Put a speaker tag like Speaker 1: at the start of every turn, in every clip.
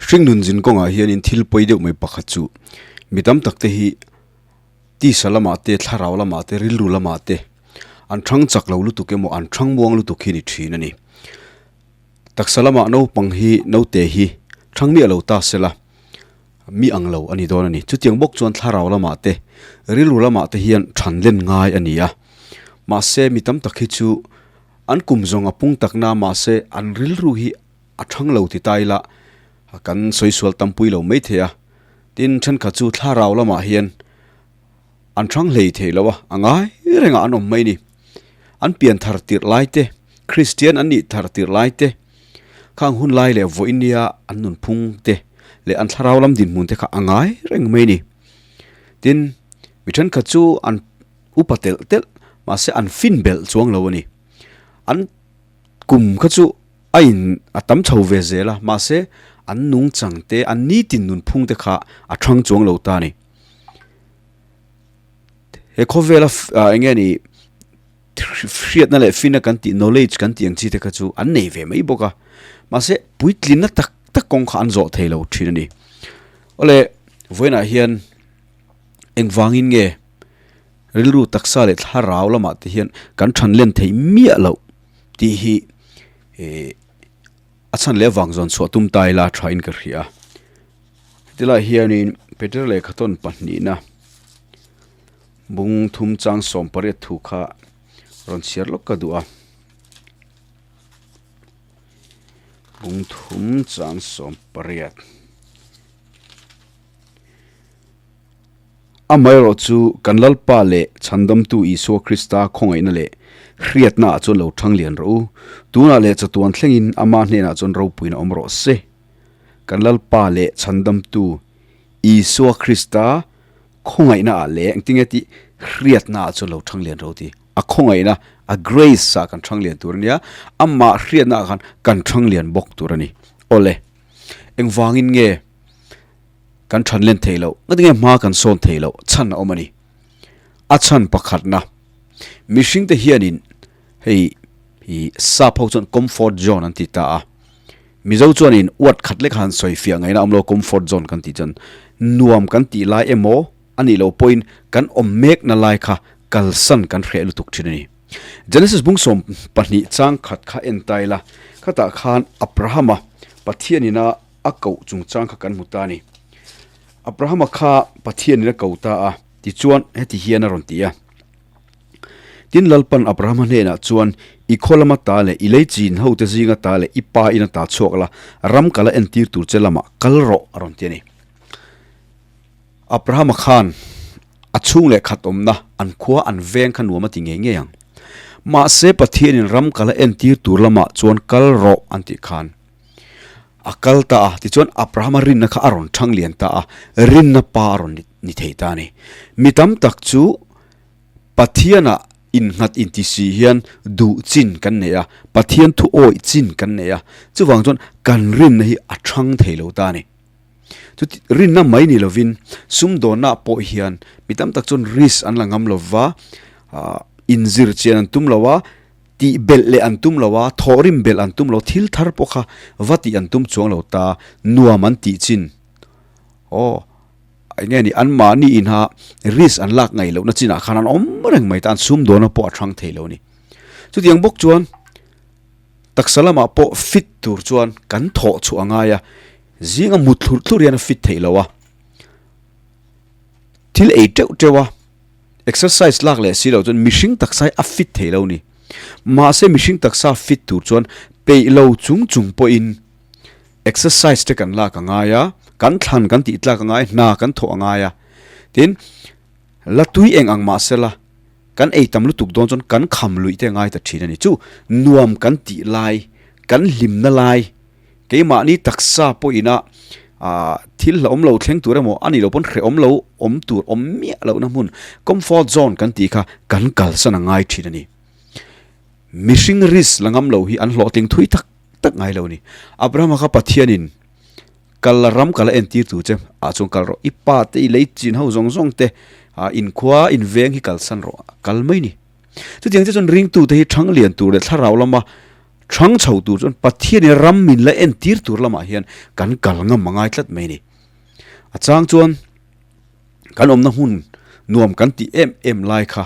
Speaker 1: Hringnun zin kawngah hianin thil pawi deuh mai pakhat chu mi tam tak te hi tisa lamah te thlarau lamah te rilru lamah te an thang chak lo lutuk emaw an thang muang lutuk hi ni thin a ni. Taksa lamah naupang hi naute hi thang miah lo ta sela mi ang lo a ni dawn a ni. Chutiang bawk chuan thlarau lamah te rilru lamah te hian than len ngai a ni a. Mahse mi tam tak hi chu an kum zawng a pung tak na mahse an rilru hi a thang lo ti ta ila kan sawi sual tam pui lo mai thei a. Tin thenkhat chu thlarau lamah hian an thang hlei thei lo a, a ngai rengah an awm mai ni. An pian thar tirh lai te, Kristian an nih thar tirh lai te, khang hun lai leh vawiin nia an nunphung te leh an thlarau lam dinhmun te kha a ngai reng mai ni. Tin, mi thenkhat chu an upa telh telh mahse an fin belh chuang lo a ni. An kum kha chu a in a tam chho ve zel a, mahse an nungchang te, an nitin nunphung te kha a thang chuang lo ta a ni. He khawvela eng nge ni hriatna leh fina kan tih knowledge kan tih ang chi te kha chu an nei ve mai bawk a mahse puitlinna tak tak kawng kha an zawh thei lo thin a ni awle vawiinah hian engvangin nge rilru taksa leh thlarau lamah te hian kan than len theih miah loh tih hi eh a chhan leh avang zawn chhuah tum ta ila tha in ka hria. Tilai hianin Peter lehkha tawn pahnihna bung thum chang 18 thu kha rawn chhiar lawk ka duh a. Bung thum chang 18. Amaherawh chu kan Lalpa leh Chhandamtu Isua Krista khawngaihna leh hriatna ah chuan lo thang lian rawh u. Tunah leh chatuan thlengin ama hnenah chuan ropuina awm rawh se. Kan Lalpa leh Chhandamtu Isua Krista khawngaihna ah leh engtinge tih hriatna ah chuan lo thang lian ro ti. A khawngaihna, a grace ah kan thang lian tur a nia, amah hriatna ah khan kan thang lian bawk tur a ni. Awle, engvangin nge kan than len theih loh? Ngatinge hma kan sawn theih loh? Chhan a awm a ni. A chhan pakhatna, mihringte hianin hei hi sap ho chuan comfort zone an ti ta a. Mizo chuanin uat khat lek han sawi fiah ngaihna awm lo comfort zone kan tih chuan nuam kan tih lai emaw a nih loh pawhin kan awm mekna lai kha kalsan kan hreh lutuk thin a ni. Genesis bung 12 chang khat kha en ta ila khatah khan Abrahama Pathianina a koh chungchang kha kan hmu ta a ni. Abrahama kha Pathianina ko ta a tichuan heti hian a rawn ti a. Tin, Lalpan Abrahama hnenah chuan, I khaw lama ta leh i lei chin hote zinga ta leh i pa ina ta chhuak la, ram kala entir tur che lamah kal rawh, a rawn ti a ni. Abrahama khan a chhung leh khat awmna an khua an veng kha nuam a ti ngei ngei ang. Mahse, Pathianin ram kala entir tur lamah chuan kal rawh an tih khan a kal ta a, tichuan Abrahama rinna kha a rawn thang lian ta a, rinna pa a rawn ni thei ta a ni. Mi tam tak chu Pathianah innghat inti si hian duh chin kan nei a, Pathian thu awih chin kan nei a, chuvang chuan kan rinna hi a thang thei lo ta a ni. Chuti rinna mai ni lovin sumdawnna pawh hian mi tam tak chuan risk an la ngam lova, inzir chian an tum lo a, tih belh leh an tum lo a, thawhrim belh an tum lo, thil thar pawh kha va tih an tum chuang lo ta, nuam an tih chin. Aw. Eng nge ni, anmahni inha risk an lak ngaih lohna chinah khan an awm reng mai ta, an sum dawna pawh a thang thei lo a ni. Chutiang bawk chuan taksa lamah pawh fit tur chuan kan thawh chhuah a ngai a, zinga mut thlurh thlurh hian a fit theih lo a, thil ei teuh teuh a, exercise lak leh si loh chuan mihring taksa hi a fit thei lo a ni. Mahse mihring taksa fit tur chuan peih lo chung chung pawhin Exercise te kan lak a ngai a, kan thlan kan tih tlak a ngai, hna kan thawh a ngai a. Tin, la tui eng ang mah sela, kan ei tam lutuk dawn chuan kan kham luih te a ngai ta thin a ni. Chu nuam kan tih lai, kan hlimna lai, keimahni taksa pawhina ah thil hlauhawm lo thleng tur emaw a nih loh pawn hrehawm lo awm tur awm miah lohna hmun comfort zone kan tih kha kan kalsan a ngai thin a ni. Mihring risk la ngam lo hi an hlawhtling thui tak. tak ngai lo ni. Abrahama kha Pathianin kal la ram kal a entir tu che ah chuan kal rawh. I pa te i lei chin ho zawng zawng te ah inkhua inveng hi kalsan rawh kal mai ni. Chutiang te chuan ringtu te hi thang lian tur leh thlarau lama Ṭhang chho tur chuan Pathianin ram min la entir tur lamah hian kan kal ngam a ngai tlat mai a ni. A chang chuan kan awmna hmun nuam kan tih em em lai kha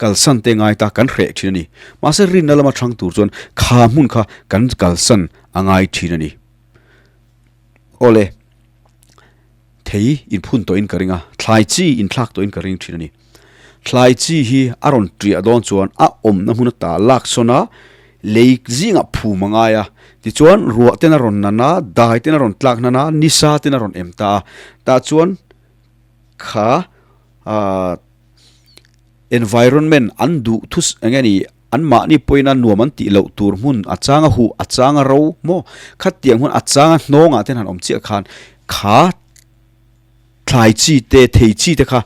Speaker 1: kalsan te ngai ta kan hreh thin a ni. Mahse rinna lama ṭhang tur chuan kha hmun kha kan kalsan a ngai thin a ni. Awle, thei inphun tawhin ka ring a, thlai chi inthlak tawhin ka ring thin a ni. Thlai chi hi a rawn ṭiah dawn chuan a awmna hmun ata lak sawn a, lei zingah phum a ngai a, tichuan ruah ten a rawn nan a, dai ten a rawn tlak nan a, nisa ten a rawn em ta a, tah chuan kha ahh environment an duh thu eng nge ni anmahni pawhin a nuam an tih loh tur hmun a chang a huh a chang a ro maw khatiang hmun a chang a hnawngah ten han awm chiah khan kha thlai chi te thei chi te kha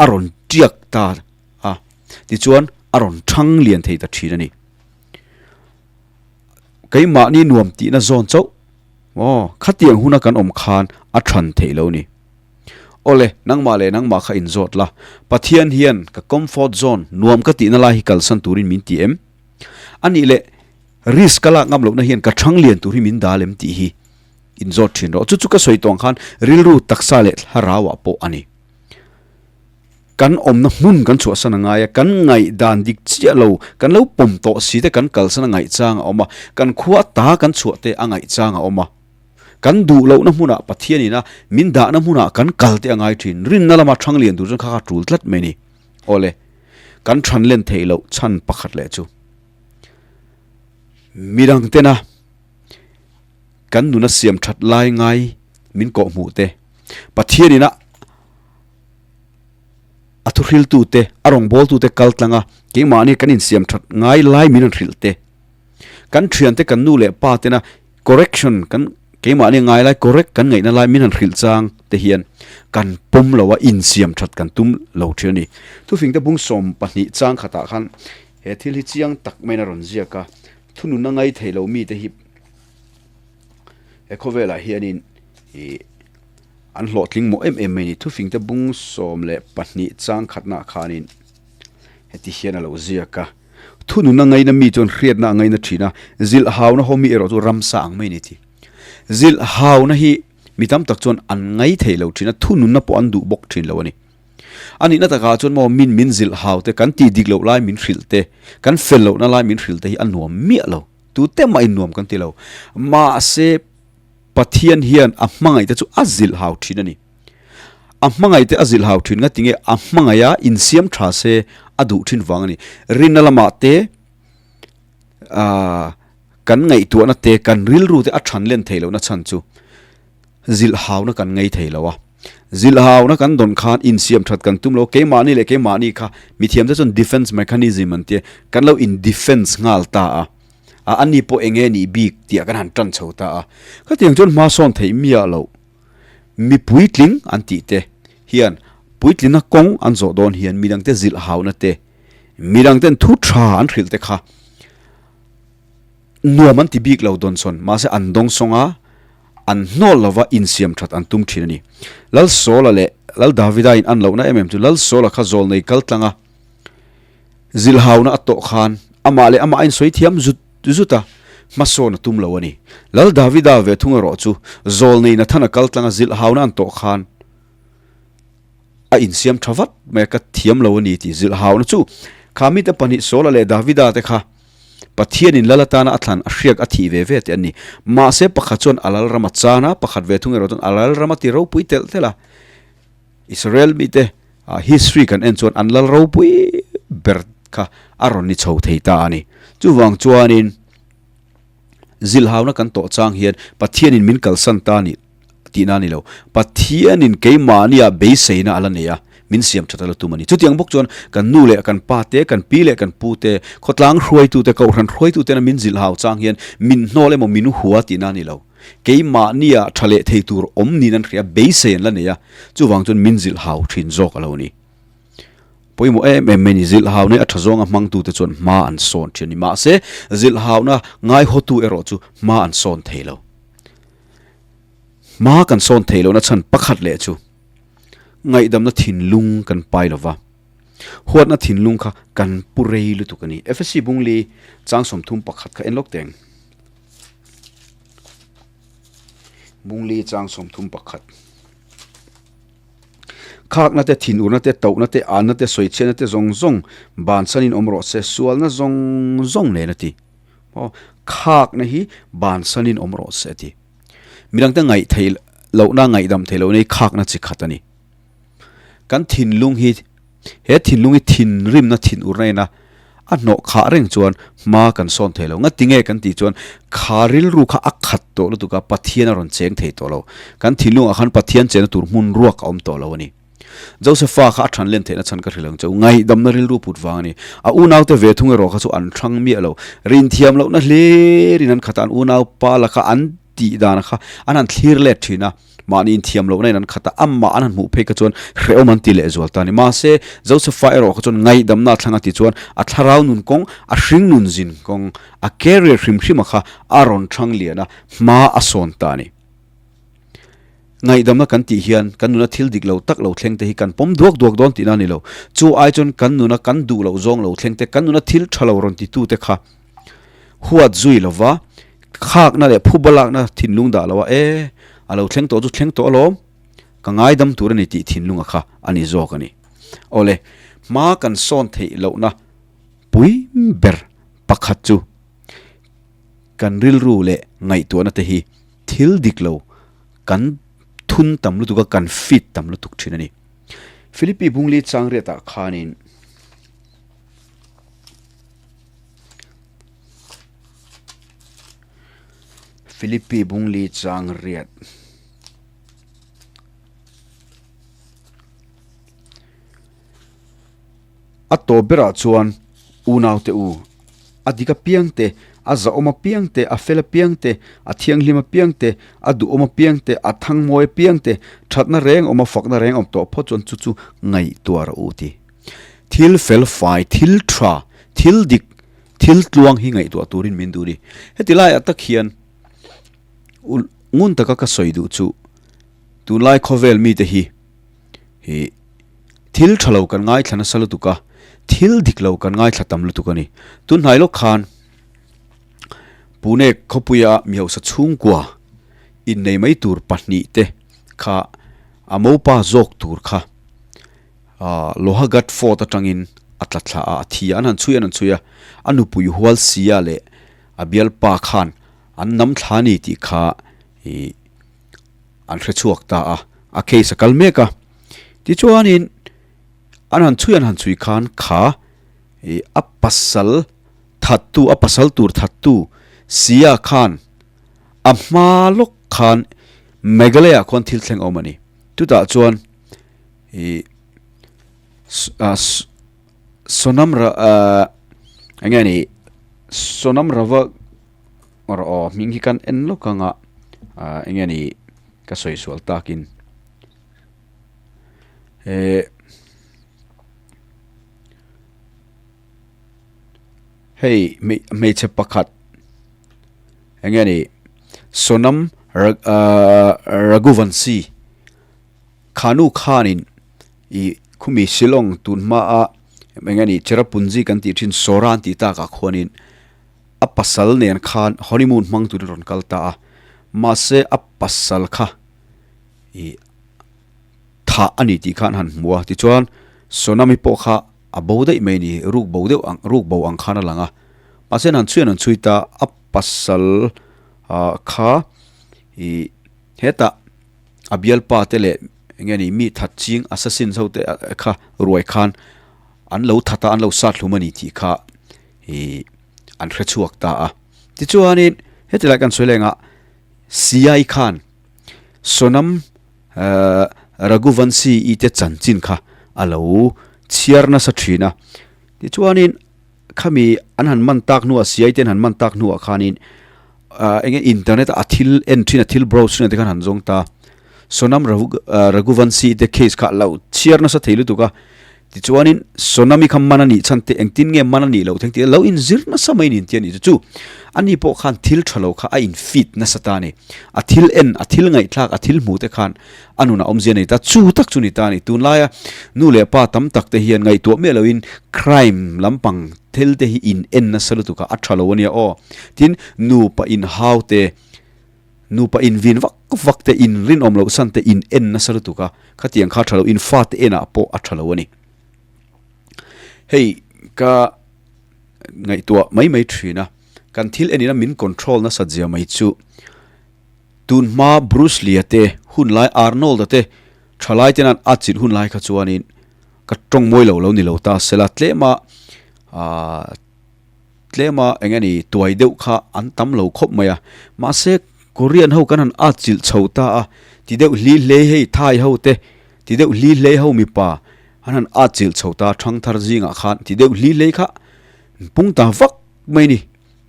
Speaker 1: a rawn tiak ta a tichuan a rawn thang lian thei ta thin a ni keimahni nuam tihna zawn chauh aw khatiang huna kan awm khan a than theih lo ni. Awle, nangmah leh nangmah kha inzawt la. Pathian hian ka comfort zone, nuam ka tihna lai hi kalsan turin min ti em? Anih leh, risk ka lak ngam lohna hian ka thang lian tur hi min dal em tih hi inzawt thin rawh. Chu chu ka sawi tawng khan rilru, taksa leh thlarauah pawh a ni. Kan awmna hmun kan chhuahsan a ngai a, kan ngaihdan dik chiah lo, kan lo pawm tawh si te kan kalsan a ngaihchang a awm a, kan khua ta kan chhuah te a ngaihchang a awm a. Kan duh lohna hmunah Pathian ina min dahna hmunah kan kal te a ngai thin. Rinna lama thang lian tur chuan kha kha tul tlat mai ni. Awle, kan than len theih loh chhan pakhat leh chu midang tena kan nuna siam that lai ngai min kawh hmuh te, Pathian ina a thuhriltu te, a rawngbawltu te kal tlanga keimahni kan insiam that ngai lai min an hrilh te, kan thiante kan nu leh pa tena Correction kan keimahni ngai lai correct kan ngaihna lai min han hrilh chang te hian kan pawm lo a, insiam that kan tum lo thin a ni. Thufing te bung 12 chang khatah khan he thil hi chiang tak maiin a rawn ziak a, thununna ngai thei lo mite hi he khawvelah hianin ih an hlawhtling mawh em em mai a ni. Thufing te bung 12 chang khatnaah khanin heti hian a lo ziak a. Thununa ngaina mi chuan hriatna a ngaina thin a, zilh hauna ho mi erawh chu ramsa ang mai a ni ti. Zilh hauna hi mi tam tak chuan an ngai thei lo thin a, thununna pawh an duh bawk thin lo a ni. A nihna takah chuan maw min min zilh hau te, kan tih dik loh lai min hrilh te, kan fel lohna lai min hrilh te hi a nuam miah lo. Tute mah in nuam kan ti lo. Mahse Pathian hian a hmangaih te chu a zilh hau thin a ni. A hmangaih te a zilh hau thin nga tinge a hmangaih a insiam tha se a duh thin vang a ni. Rinna lamah te aah kan ngaihtuahna te kan rilru te a than len theih lohna chhan chu zilh hauna kan ngei thei lo a. Zilh hauna kan dawn khan insiam that kan tum lo keimahni leh keimahni kha mithiam te chuan defence mechanism an tia kan lo in defence nghal ta a. A ani pawh eng nge nih bik tih ah kan han tan chho ta a. Khatiang chuan hma sawn theih miah loh. Mi puitling an tih te hian puitlina kawng an zawh dawn hian midangte zilh hauna te, midangten thu tha an hrilh te kha nuam an ti bik lo dawn sawn mahse an dawng sawng a, an hnawl lova insiam that an tum thin a ni. Lal Sawla leh Lal Davida in an lohna em em chu Lal Sawla kha zawlnei kal tlang a, Zilhauna a tawh khan amah leh amah a insawi thiam zut zut a, hmasawn a tum lo a ni. Lal Davida ve thung erawh chu zawlnei Nathana kal tlanga zilhauna an tawh khan a insiam tha vat mai a, ka thiam lo a ni tih zilhauna chu kha mite pahnih Saula leh Davida te kha Pathianin lal atana a thlan a hriak a thih ve ve te an ni. Mahse pakhat chuan a lal ram a chan a, pakhat ve thung erawh chuan a lal ram a ti ropui telh telh a. Israel mite history kan en chuan an lal ropui ber kha a rawn ni chho thei ta a ni. Chuvang chuanin zilhauna kan tawh chang hian Pathianin min kalsan ta ni tihna a ni lo. Pathianin keimahnia beiseina a la nei a, min siam that a la tum a ni. Chutiang bawk chuan kan nu leh kan pa te, kan pi leh kan pu te, khawtlang hruaitute, kohhran hruaitutena min zilhau chang hian min hnawl emaw min hua tihna a ni lo. Keimahnia tha leh thei tur awm niin an hria, beisei an la nei a, chuvang chuan min zilh hau thin zawk a lo ni. Pawimawh em em mai ni, zilh hauna hi a tha zawnga hmangtute chuan hma an sawn thin a ni. Mahse, zilh hauna ngaihawtu erawh chu hma an sawn thei lo. Hma kan sawn thei lohna chhan pakhat leh chu ngaihdamna thinlung kan pai lo va, huatna thinlung kha kan pu rei lutuk a ni. Efesi Bungli chang 31 kha en lawk teng. Bungli chang 31. Khakna te, thinurna te, tohna te, anna te, sawichhiatna te zawng zawng bansanin awm rawh se, sualna zawng zawng nen a ti. Aw, khakna hi bansanin awm rawh se a ti. Midangte ngaih theih lohna, ngaihdam theih lohna hi khakna chi khat a ni. Kan thinlung hi, he thinlung hi thinrimna, thinurna ina a hnawh khah reng chuan hma kan sawn thei lo. Ngati nge kan tih chuan kha rilru kha a khat tawh lutuk a, Pathian a rawn cheng thei tawh lo. Kan thinlungah khan Pathian chenna tur hmun ruak a awm tawh lo a ni. Josepha kha a than len theihna chhan ka hrilh ang che u. Ngaihdamna rilru put vang a ni. A unaute ve thung erawh kha chu an hrang miah lo. Rinthiam lohna hlirin an khat a, an unaupa laka an tih dan kha an han thlir let thin a, mahni inthiam lohna in an khat a, amah an han hmuh phei kha chuan hrehawm an ti leh zual ta a ni. Mahse, Josepha erawh kha chuan ngaihdamna a thlang a tih chuan a thlarau nun kawng, a hring nun zin kawng, a career hrim hrima kha a rawn thang lian a, hma a sawn ta a ni. Ngaihdamna kan tih hian kan nuna thil dik lo tak lo thleng te hi kan pawm duak duak dawn tihna a ni lo. Chu ai chuan kan nuna kan duh loh zawng lo thleng te, kan nuna thil tha lo rawn titu te kha huat zui lova khakna leh phuba lakna thinlung dah loa e, a lo thleng tawh chu thleng tawh alawm, ka ngaidam tur a ni tih thinlunga kha a ni zawk a ni. Awle, hma kan sawn theih lohna pui ber pakhat chu kan rilru leh ngaihtuahna te hi thil dik lo kan thun tam lutuk a, kan fit tam lutuk thin a ni. Philippi Bungli Changriatah khanin. Philippi Bungli chang riat. A tawp berah chuan unaute u, a dik apiang te, a zahawm apiang te, a fel apiang te, a thianghlim apiang te, a duhawm apiang te, a thangmawi apiang te, thatna reng awm a fakna reng awm tawh phawt chuan chu chu ngaihtuah rawh u ti. Thil fel fai, thil tha, thil dik, thil tluang hi ngaihtuah turin min duh a ni. Heti laiah tak hian ngun taka ka sawi duh chu tunlai khawvel mite hi hi thil tha lo kan ngaithla nasa lutuk a, thil dik lo kan ngaithla tam lutuk a ni. Tunhnai lawk khan Pune khawpuia mihausa chhungkua innei mai tur pahnihte kha a mopa zawk tur kha Lohagarh Fort atangin a tla thla a, a thi a, an han chhui an han chhui a, a nupui hual sia leh a bialpa khan an nam thla a ni tih kha ih an hre chhuak ta a, a case a kal mek a. Tichuanin an han chhui an han chhui khan kha ih a pasal thattu a pasal tur thattu sia khan a hma lawk khan Meghalaya khuan thil thleng awm a ni. Chutah chuan i Sonam ra eng nge ni Sonam Rava rawh aw hming hi kan en lawk ang a eng nge ni ka sawi sual takin eh hei hmeichhe pakhat eng nge ni Sonam Raghuvanshi. Khanu khanin ih khumi Shillong tun hmaa eng nge ni Cherrapunji kan tih thin Sora an tih takah khuanin a pasal nen khan honeymoon hmang turin rawn kal ta a, mahse a pasal kha ih thah a ni tih khan han hmu a, tichuan Sonami pawh kha a bo daih mai a ni, ruk bo deuh ang ruk bo ang khan a lang a, mahse an han chhui an han chhui ta a pasal ah kha ih hetah. A bialpa te leh eng nge ni mi that ching assassins ho te kha ruai khan an lo that a an lo sat hlum a ni tih kha ih an hre chhuak ta a. Tichuanin heti lai kan sawi leng a Siai khan Sonam eh Raghuvanshi i te chanchin kha a lo chhiar nasa thin a. Tichuanin Khami an han man tak hnuah siai te an han man tak hnuah khanin ah eng nge internet a thil en thin a thil browse thin te khan han zawng ta. Sonam Raghuvanshi te case kha lo chhiar nasa thei lutuk a. Tichuanin Sonam hi kha man a nih chhan te engtin nge man a nih loh theng tih lo inzir nasa mai niin tih a nih chu. Chu ani pawh khan thil tha lo kha a in feed nasa ta a ni. A thil en a thil ngaihthlak a thil hmuh te khan a nunah awmzia nei ta, chu tak chu ni ta a ni. Tunlaia nu leh pa tam tak te hian ngaihtuah miah loin crime lampang thil te hi in en nasa lutuk a, a tha lo a nia aw. Tin, nupa inhau te, Nupa invin vak vak te, in rinawm loh san te in en nasa lutuk a, khatiang kha a tha lo, in fate enah pawh a tha lo a ni. Hei ka ngaihtuah mai mai thin a, kan thil enina min control nasat zia mai chu tun hma Bruce Lee-a te hun lai Arnold-a te thalai ten an atchilh hun lai kha chuanin ka tawng mawi lo lo ni lo ta sela tlema ahh tlema eng nge ni tuai deuh kha an tam lo khawp mai a mahse Korean ho kan han atchilh chho ta a ti deuh hli hlei hei Thai ho te ti deuh hli hlei ho mipa an han atchilh chho ta thangthar zingah khan ti deuh hli hlei kha pung ta vak mai ni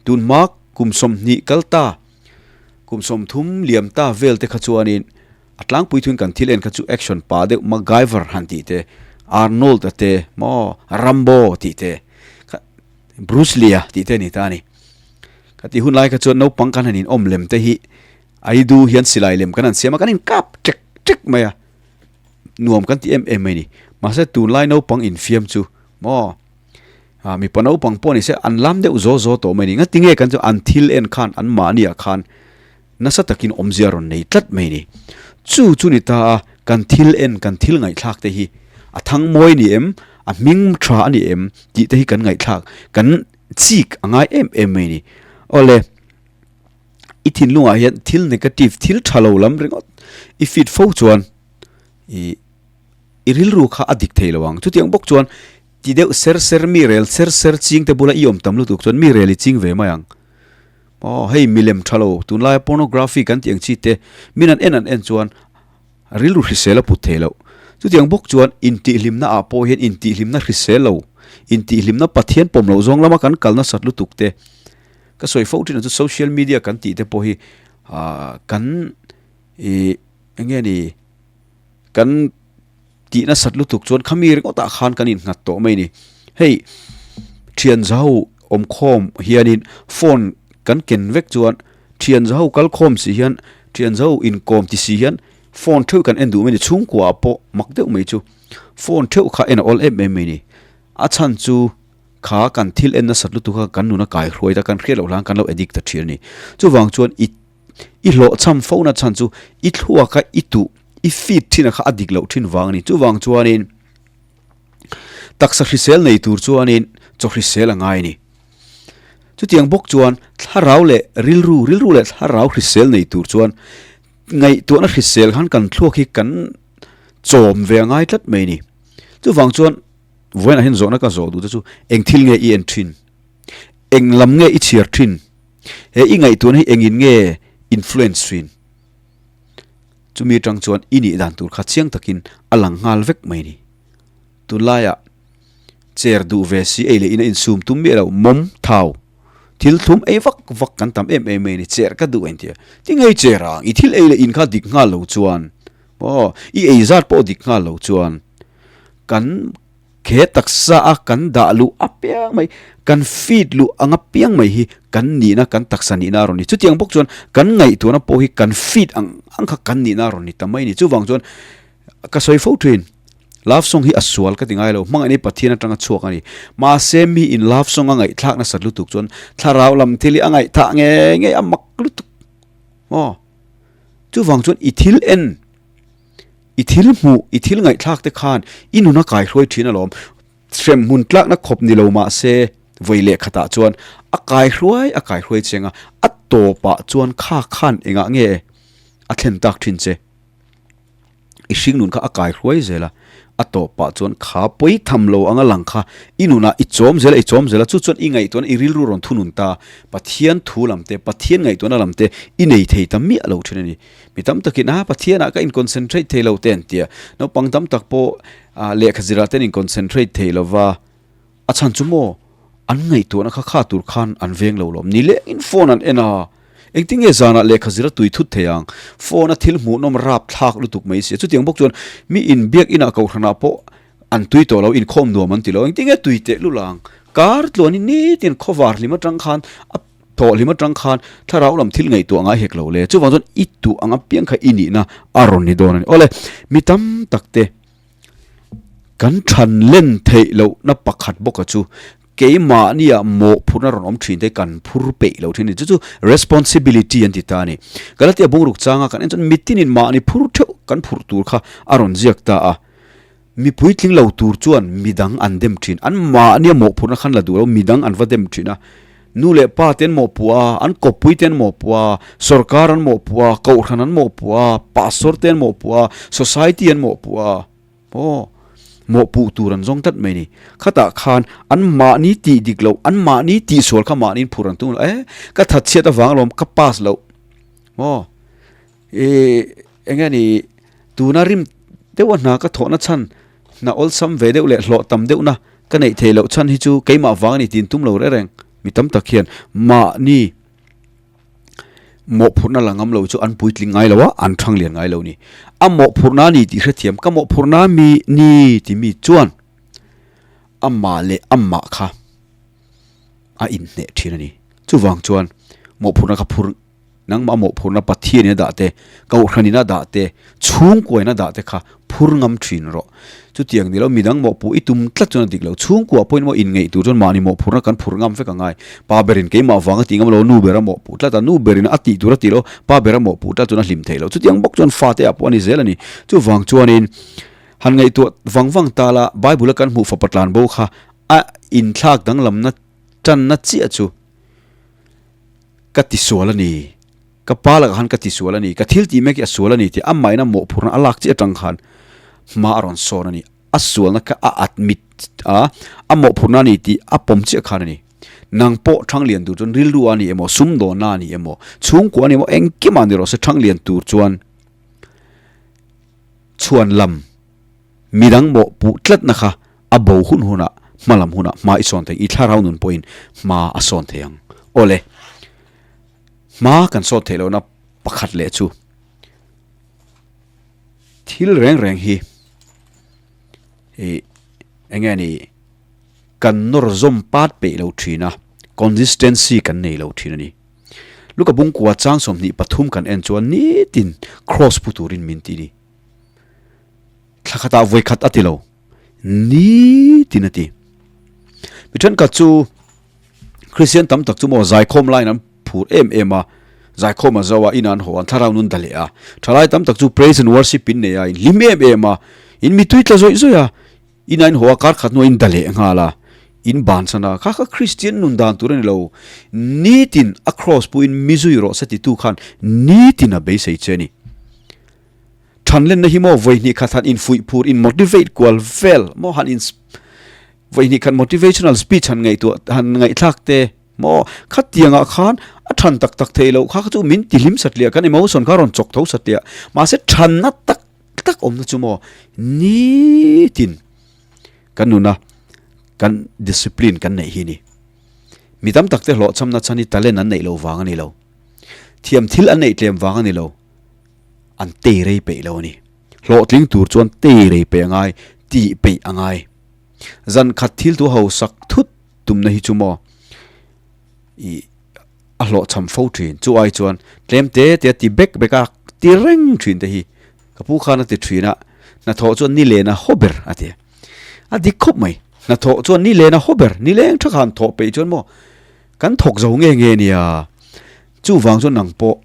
Speaker 1: tun hma kum 20 kal ta kum 30 liam ta vel te kha chuanin A tlangpui thuin kan thil en kha chu action pa deuh MacGyver han tih te, Arnold a te maw Rambo tih te kha Bruce Lee a tih te a ni ta a ni. Ka tih hun lai kha chuan naupang kan han inawm lem te hi Aidu hian silai lem kan han siam a, kan inkap ṭek ṭek mai a, nuam kan ti em em mai a ni. Mahse tunlai naupang infiam chu maw mipa naupang pawh ni se an lam deuh zaw zaw tawh mai a ni. Ngatinge kan chu an thil en khan an mahniah khan Nasa takin awmzia rawn nei tlat mai ni. Chu chu ni ta a, kan thil en, kan thil ngaihthlak te hi a thang mawi ni em, a hming tha a ni em tih te hi kan ngaihthlak, kan chik a ngai em em mai ni. Awle, i thinlungah hian thil negative, thil tha lo lam ringawt i feed fo chuan i i rilru kha a dik thei lo ang. Chutiang bawk chuan ti deuh ser ser, mi rel ser ser ching te bula i awm tam lutuk chuan mi rel i ching ve mai ang. Aw hei milem tha lo tunlaia pornography kan tih ang chi te min an en an en chuan rilru hrisel a put thei loh. Chutiang bawk chuan intihhlimna ah pawh hian intihhlimna hrisel lo, intihhlimna Pathian pawm loh zawng lama kan kal nasat lutuk te ka sawi fo thin ang chu social media kan tih te pawh hi ah kan ih eng nge ni kan Tih nasat lutuk chuan khami ringawtah khan kan innghat tawh mai a ni. Hei thian zaho awmkhawm hianin phone kan ken vek chuan thian zaho kal khawm si hian thian zaho inkawm ti si hian phone theuh kan en duh mai a ni. Chhungkua ah pawh mak deuh mai chu phone theuh kha en a awl em em mai a ni. A chhan chu kha kan thil en nasat lutuk a kan nuna kai hruai ta kan hriat loh hlan kan lo addict ta thin a ni. Chuvang chuan i I hlawhchham fona chhan chu i thluaka i tuh, i feed thin a kha a dik loh thin vang a ni. Chuvang chuanin taksa hrisel nei tur chuanin chaw hrisel a ngai a ni. Chutiang bawk chuan thlarau leh rilru, rilru leh thlarau hrisel nei tur chuan ngaihtuahna hrisel khan kan thluak hi kan chawm ve a ngai tlat mai a ni. Chuvang chuan vawiinah hian zawhna ka zawh duh te chu eng thil nge i en thin? Eng lam nge i chhiar thin? He i ngaihtuahna hi engin nge influence thin? Chumi atang chuan i nih dan tur kha chiang takin a lang nghal vek mai a ni. Tunlaiah chair duh ve si ei leh in a insum tum miah lo, mawm, thau, thil thlum ei vak vak kan tam em em mai a ni, chair ka duh a inti a. Tinge i chair ang? I thil ei leh in kha dik nghal lo chuan maw i ei zat pawh dik nghal lo chuan kan He taksa a kan dah luh apiang mai, kan feed luh ang apiang mai hi kan nihna, kan taksa nihna a rawn ni. Chutiang bawk chuan kan ngaihtuahna pawh hi kan feed ang ang kha kan nihna a rawn ni ta mai a ni. Chuvang chuan ka sawi fo thin, love song hi a sual ka ti ngai lo, hmangaihna hi Pathian atanga chhuak a ni. Mahse mi in love song a ngaihthlak nasat lutuk chuan thlarau lam thil hi a ngaihthah ngei ngei a mak lutuk. Aw, chuvang chuan i thil en. I thil hmuh, i thil ngaihthlak te khan i nun a kaihruai thin alawm. Hremhmun tlakna khawp ni lo mah se vawi leh khatah chuan a kaihruai a kaihruai cheng a, a tawpah chuan kha khan engah nge a thlen tak thin che. I hringnun kha a kaihruai zel a, a tawpah chuan kha pawi tham lo anga lang kha i nunah i chawm zel a, i chawm zel a, chu chuan i ngaihtuahna i rilru rawn thunun ta, Pathian thu lam te, Pathian ngaihtuahna lam te i nei thei ta miah lo thin a ni. Mi tam takin a Pathianah ka in-concentrate thei lo te an ti a, naupang tam tak pawh lehkha zirah te an in-concentrate thei lo va, a chhan chu maw an ngaihtuahna kha kha tur khan an veng lo lawm ni lengin phone an en a, engtin nge zanah lehkha zira tui thut thei ang, phone a thil hmuhnawm rap thlak lutuk mai si a, chutiang bawk chuan mi inbiak inah kohhranah pawh an tui tawh lo, inkhawm nuam an ti lo, engtin nge tui teh lul ang, kar tluanin nitin khawvar hlim atang khan a. Thawh hlim atang khan thlarau lam thil ngaihtuah ngai hek lo le. Chuvang chuan i tuh ang apiang kha i nihna a rawn ni dawn a ni. Awle, mi tam tak te kan than len theih lohna pakhat bawka chu. keimahnia mawhphurhna rawn awm thin te kan phur peih lo thin a ni. Chu chu responsibility an ti ta a ni. Galatia bungruk changa kan en chuan mitinin mahni phur theuh kan phurh tur kha a rawn ziak ta a. Mi puitling lo tur chuan midang an dem thin. An mahnia mawhphurhna khan la duh lo, midang an va dem thin a. Nu leh pa te an mawhpuh a, an kawppui te an mawhpuh a, sorkar an mawhpuh a, kohhran an mawhpuh a, pastor te an mawhpuh a, society an mawhpuh a. Aw, mawhpuh tur an zawng tlat mai ni. Khatah khan an mahni tih dik loh, an mahni tihsual kha mahniin phur an tum lo. E, ka thatchhiat avang alawm ka pass loh. Aw, e, eng nge ni, tuna rim deuha hna ka thawhna chhan, hna awlsam ve deuh leh hlawh tam deuhna ka neih theih loh chhan hi chu keimah vang a ni tiin tum lo reng reng. Mi tam tak hian mahni. Mawhphurhna la ngam lo chu an puitling ngai lo a, an thang lian ngai lo ni. A mawhphurhna a ni tih hrethiam, ka mawhphurhna mi ni ti mi chuan amah leh amah kha a inhneh thin a ni. Chuvang chuan mawhphurhna kha phur nangmah mawhphurhna Pathianin a dah te, Kohhranin a dah te, chhungkuain a dah te kha phur ngam thin rawh. Chutiang ni lo, midang mawhpuh i tum tlat chuan a dik lo. Chhungkua pawhin maw inngeih tur chuan mahni mawhphurhna kan phur ngam vek a ngai. Pa berin keimah vang a tih ngam lo, nu bera mawhpuh tlat a, nu berin a tih tur a tih lo, pa bera mawhpuh tlat chuan a hlim theih lo. Chutiang bawk chuan fate ah pawh a ni zel a ni. Chuvang chuanin han ngaihtuah vang vang ta la, Bible a kan hmuh fapa tlan bo kha a inthlak danglamna tanna chiah chu ka tisual a ni. Ka pa lakah khan ka ti sual a ni, ka thil tih mek hi a sual a ni tih amahin a mawhphurhna a lak chiah atang khan hma a rawn sawn a ni. A sualna kha a admit a, a mawhphurhna a ni tih a pawm chiah khan a ni. Nang pawh Thanglian tur chuan rilru a ni emaw, sumdawnna a ni emaw, chhungkua a ni emaw, engkimah ni rawh se Thanglian tur chuan chhuan lam midang mawhpuh tlatna kha a bo hun hunah hmalam hunah hma i sawn thei ang, i thlarau nun pawhin hma a sawn thei ang. Awle. Hma kan sawt theih lohna pakhat leh chu thil reng reng hi ih eng nge ni kan nawr zawm pat peih lo thin a, consistency kan nei lo thin a ni. Luka bungkua chang 23 kan en chuan nitin cross pu turin min ti a ni. Thla khatah vawi khat a ti lo, nitin a ti. Mi thenkhat chu. Kristian tam tak chu maw zaikhawm laiin an phur em em a, zaikhawm a zo a, inah an haw a, an thlarau nun da leh a. Thalai tam tak chu praise and worship in nei a, in hlim em em a, in mitui tla zawih zawih a, inah in haw a, kar khat hnuah in da leh nghal a, in bansan a, kha kha Kristian nun dan tur a ni lo, nitin a cross pawhin mi zui rawh se titu khan nitin a beisei che a ni. Thanlenna hi maw vawi hnih khat han infuih phur, in motivate kual vel maw han in Vawi hnih khat motivational speech han ngaihtuah han ngaihthlak te maw khatiangah khan a than tak tak theih loh kha kha chu min ti hlim satliah kan emotion kha rawn chawk tho satliah mahse thanna tak tak awmna chu maw nitin kan nuna kan discipline kan neih hi ni mi tam tak te hlawhchhamna chhan hi talent an neih loh vang a ni lo thiam thil an neih tlem vang a ni lo an tei rei peih lo a ni hlawhtling tur chuan tei rei peih a ngai tih peih a ngai. Zan khat thil tu hausak thut tumna hi chu maw ih a hlawhchham fo thin. Chu ai chuan tlem te te a ti bek bek a, ti reng thin te hi ka pu khan a ti thin a, hnathawh chuan ni len a haw ber a ti. A dik khawp mai, hnathawh chuan ni len a haw ber, ni leng tha khan thawh peih chuan maw kan thawk zo nge nge nia. Chuvang chuan nang pawh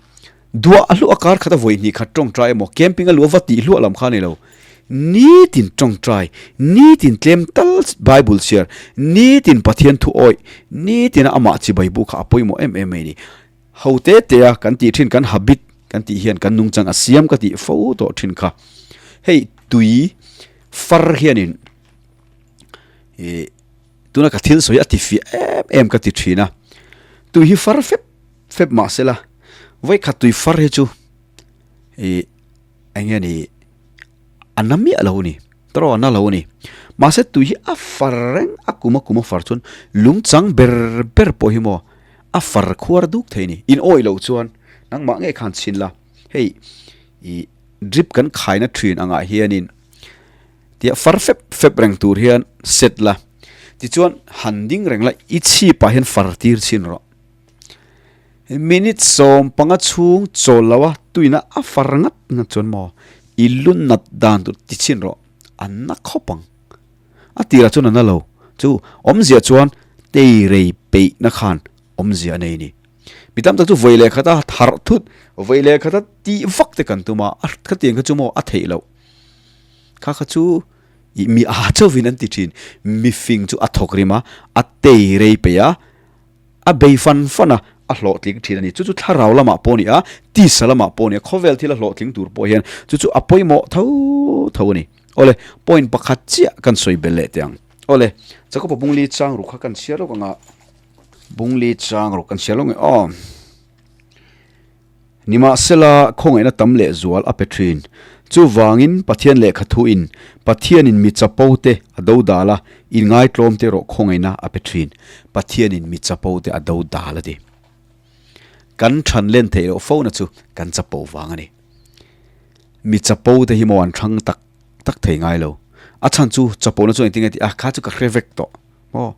Speaker 1: Duah a hluah kar khat a vawi hnih khat tawngtai emaw camping a luh a va tih hluah lam kha a ni lo. Nitin tawngtai, nitin tlem tal Bible chhiar, nitin Pathian thu awih, nitin a amah chibai bu kha a pawimawh em em mai a ni. Ho te te a kan tih thin kan habit kan tih hian kan nungchang a siam ka tih fo tawh thin kha. Hei tui far hianin ih tuna ka thil sawi a ti fiah em em ka ti thin a, tui hi far fep fep mah sela vawikhat tui far hi chu ih eng nge ni a na miah lo a ni tawrh a na lo a ni mahse tui hi a far reng a kum a kum a far chuan lung chang ber ber pawh hi maw a far khuar duk thei a ni in awih loh chuan nangmah ngei khan chhin la hei ih drip kan khaina thin angah hianin tia far fep fep reng tur hian set la tichuan han ding reng la i chhipah hian far tir chhin rawh. Minute 15 chhung chawl lo a tuina a far ngat ngat chuan maw i lu nat dan tur ti chhin rawh a na khawp ang. A tirah chuan a na lo. Chu awmzia chuan tei rei peihna khan awmzia a nei a ni. Mi tam tak chu vawi leh khata tharh thut, vawi leh khata tih vak te kan tum a, a khatiang kha chu maw a theih loh. Kha kha chu ih mi a chauhin an ti thin, mi fing chu a thawk rim a, a tei rei peih a, a bei fan fan a, a hlawhtling thin a ni. Chu chu thlarau lamah pawh a ni a, tisa lamah pawh a ni a, khawvel thil a hlawhtling tur pawh hian chu chu a pawimawh tho tho a ni. Awle, point pakhat chiah kan sawi belh leh teh ang. Awle, Jakob-a bungli chang ruk kha kan chhiar lawk ang a. Bungli chang ruk kan chhiar lawk ang e aw. Nimahsela, khawngaihna tam leh zual a pe thin. Chuvangin, Pathian lehkha thuin, Pathianin mi chapo te a do dal a, inngaitlawm te erawh khawngaihna a pe thin. Pathianin mi chapo te a do dal a ti. Kan than len theih loh fona chu kan chapo vang a ni. Mi chapo te hi maw an thang tak tak thei ngai lo. A chhan chu chapona chu engtin nge tih a, kha chu ka hre vek tawh maw.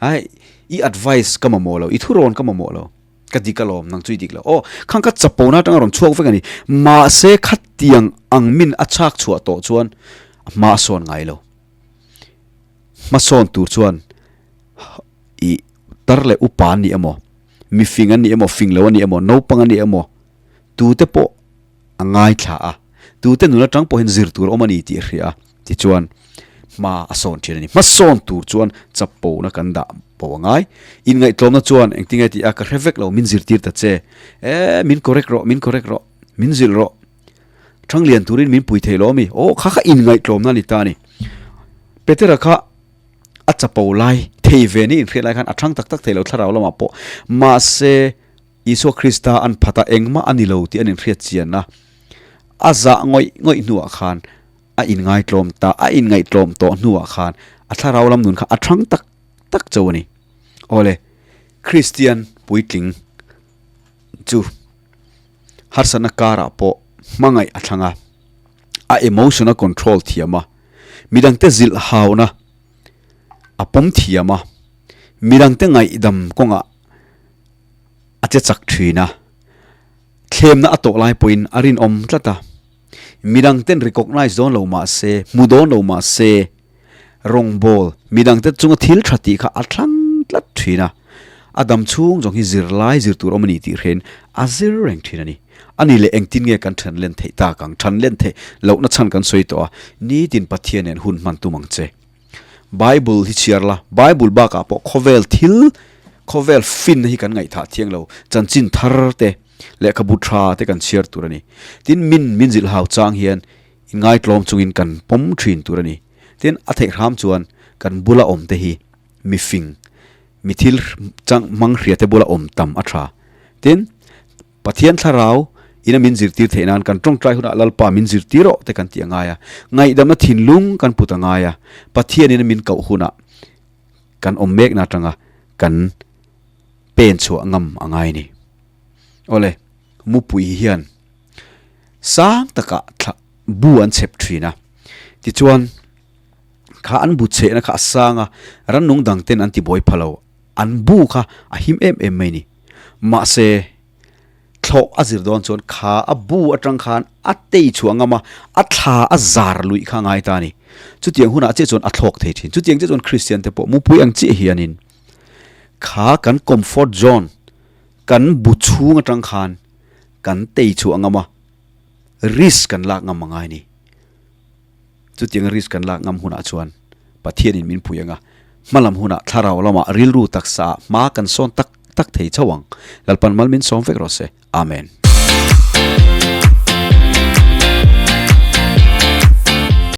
Speaker 1: Ai, i advice ka mamawh lo, i thurawn ka mamawh lo. Ka dik alawm, nang chu i dik lo. Aw, khang ka chapona atanga rawn chhuak vek a ni. Mahse khatiang ang min a chhak chhuah tawh chuan hma a sawn ngai lo. Hmasawn tur chuan i tar leh upa an ni emaw, mifing an ni emaw, fing lo an ni emaw, naupang an ni emaw, tute pawh a ngaithla a, tute nun atang pawhin zir tur awm a ni tih a hria a, tichuan hma a sawn thin a ni. Hmasawn tur chuan chapona kan dah bo a ngai. Inngaihtlawmna chuan engtin nge tih a, ka hre vek lo, min zirtir ta che. E, min correct rawh, min correct rawh, min zilh rawh. Thang lian turin min pui thei lo a mi? Aw, kha kha inngaihtlawmna a ni ta a ni. Petera kha a chapo lai thei ve ni inhriat lai khan a thang tak tak thei lo thlarau lamah pawh. Mahse, Isua Krista an phat a, engmah a ni lo tih an inhriat chian a, a zah ngawih ngawih hnuah khan a inngaitlawm ta, a inngaihtlawm tawh hnuah khan a thlarau lam nun kha a thang tak tak chauh a ni. Awle, Kristian puitling chu harsatna karah pawh hmangaih a thlang a, a emotion a control thiam a, midangte zilh hauna a pawm thiam a, midangte ngaihdam kawngah a che chak thin a, thlemna a tawh lai pawhin a rinawm tlat a, midangten recognise dawn lo mah se, hmu dawn lo mah se, rawngbawl midangte chunga thil tha tih kha a thlang tlat thin a, a dam chhung zawng hi zirlai zir tur awm a ni tih hrein a zir reng thin a ni. A ni leh engtin nge kan then len theih tak ang? Then len theih lohna chhan kan sawi tawh a, nitin Pathian nen hun hman tum ang che. Bible hi chhiar la, Bible bakah pawh khawvel thil, khawvel finna hi kan ngaihthah thiang lo, chanchin thar te, lehkhabu tha te kan chhiar tur a ni. Tin, min min zilh hau chang hian inngaitlawm chungin kan pawm thin tur a ni. Tin, a theih hram chuan kan bula awm te hi mifing, mi thil chang hmang hria te bula awm tam a tha. Tin, Pathian thlarau ina min zirtir theih nan kan tawngtai hunah Lalpa min zirtir rawh te kan tih a ngai a, ngaihdamna thinlung kan put a ngai a, Pathian ina min koh hunah kan awm mekna atanga kan pen chhuah ngam a ngai a ni. Awle, mupui hian sang takah thla bu an chhep thin a, tichuan kha an bu chhehna kha a sang a, rannung dang ten an tibuai pha lo, an bu kha a him em em mai a ni. Mahse, thlawh a zir dawn chuan kha a bu atang khan a tei chhuah ngam a, a thla a zar luih kha a ngai ta a ni. Chutiang hunah chiah chuan a thlawk thei thin. Chutiang chiah chuan Kristian te pawh mupui ang chiah hianin kha kan comfort zone, kan bu chhung atang khan kan tei chhuah ngam a, risk kan lak ngam a ngai a ni. Chutiang risk kan lak ngam hunah chuan Pathianin min pui anga, hmalam hunah thlarau lamah rilru taksa ah hma kan sawn tak tak thei chauh ang. Lalpan mal min sawm vek rawh se. Amen.